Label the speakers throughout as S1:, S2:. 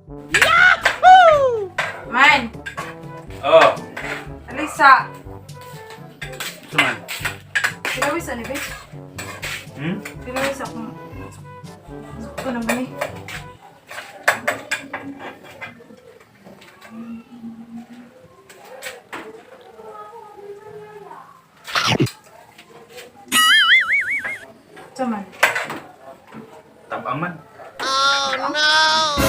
S1: Man,
S2: Oh,
S1: Alisa,
S2: suman.
S1: Pilawis ani be? Pilawis akong. Ito naman eh. Ito man.
S2: Tabang man. Oh no!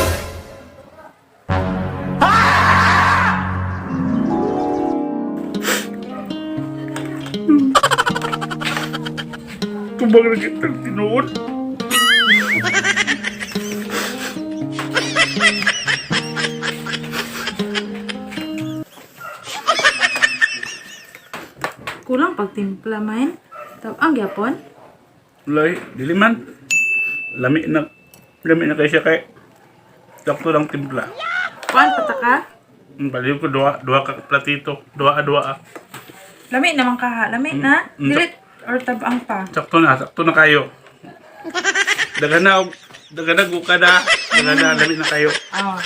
S2: Tubag na kitang tinuod.
S1: Kulang pagtimpla man. Tabang gyapon.
S2: Lay, dili man. Lami na kay siya kay sakto lang timpla.
S1: Kuan pataka.
S2: Baliw ko duha, duha ka platito, duha duha. Ah.
S1: Lami naman kaha. Lami na. Dili or tabang pa.
S2: Sakto na kayo. Daga na, daga na, guka na. Daga na, lami na kayo.
S1: Ah.